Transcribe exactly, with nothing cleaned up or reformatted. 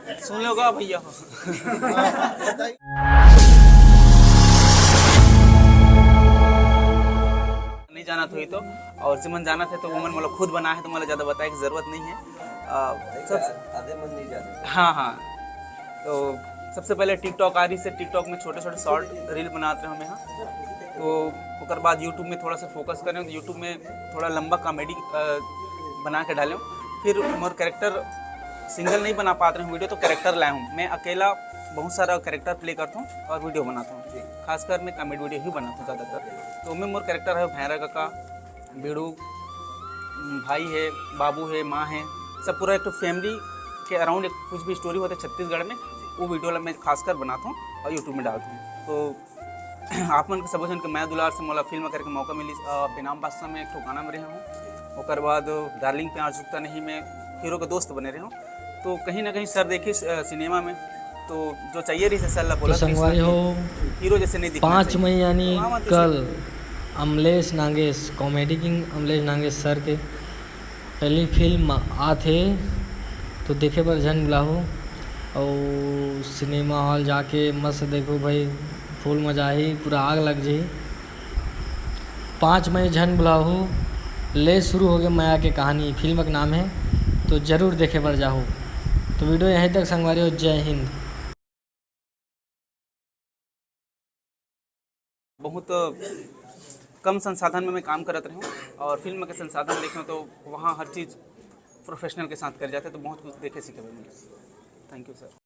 सुन लो गा भैया। नहीं जानत होही तो, और जेमन जानत हे तो ओमन मोला खुद बनाए हे, तो मोला ज़्यादा बताए के जरूरत नहीं है। अ, सब आधे मन नहीं जानत। हाँ, हाँ। तो सबसे पहले TikTok आ रही से, TikTok में छोटे-छोटे short reel बनात रहे हमें, हाँ। तो ओकर बाद YouTube में थोड़ा सा focus करें, तो YouTube में थोड़ा लंबा comedy, अ, बना के डालें। फिर मोर character single नहीं बना पात रहे हूँ video, तो character लाए हूँ। मैं अकेला बहुत सारा character play करता हूँ और video बनाता हूँ। खासकर मैं comedy video ही बनाता हूँ ज़्यादातर। तो मैं मोर character है भैरा काका, बीड़ू, भाई है, बाबू है, माँ है, सब पूरा एक ठो family के around एक कुछ भी story होते छत्तीसगढ़ में, वो video ला मैं खासकर बनाता हूँ और YouTube में डालता हूँ। तो आप मन के सबो झन के मया दुलार से मोला फिल्म करे के मौका मिलिस। अ, बेनाम बादशाह में एक ठो गाना में रहे हूँ, ओकर बाद डार्लिंग प्यार झुकता नहीं में हीरो के दोस्त बने रहे हूँ। तो कहीं ना कहीं सर देखिस, अ, सिनेमा में, तो जो चाहिए रही सर ला तो बोला कि संगवारी सर हो, हीरो जैसे नहीं दिखना पाँच चाहिए। मई यानी तो वहाँ मत कल Amlesh Nagesh, comedy king Amlesh Nagesh sir के पहली फिल्म आथे, तो देखे बर झन भुलाहू। अउ सिनेमा हॉल जाके मस्त देखो भाई, full मजा आही, पूरा आग लग जाही। पाँच मई झन भुलाहू, ले शुरू होगे मया के कहानी, फिल्म के नाम है, तो जरूर देखे बर जाहू। तो video यहीं तक संगवारी हो, जय हिंद। बहुत कम संसाधन में मैं काम करत रहे हूँ और फिल्म के संसाधन देखे तो वहाँ हर चीज़ professional के साथ कर जाते, तो बहुत कुछ देखे सीखे मिले। Thank you sir.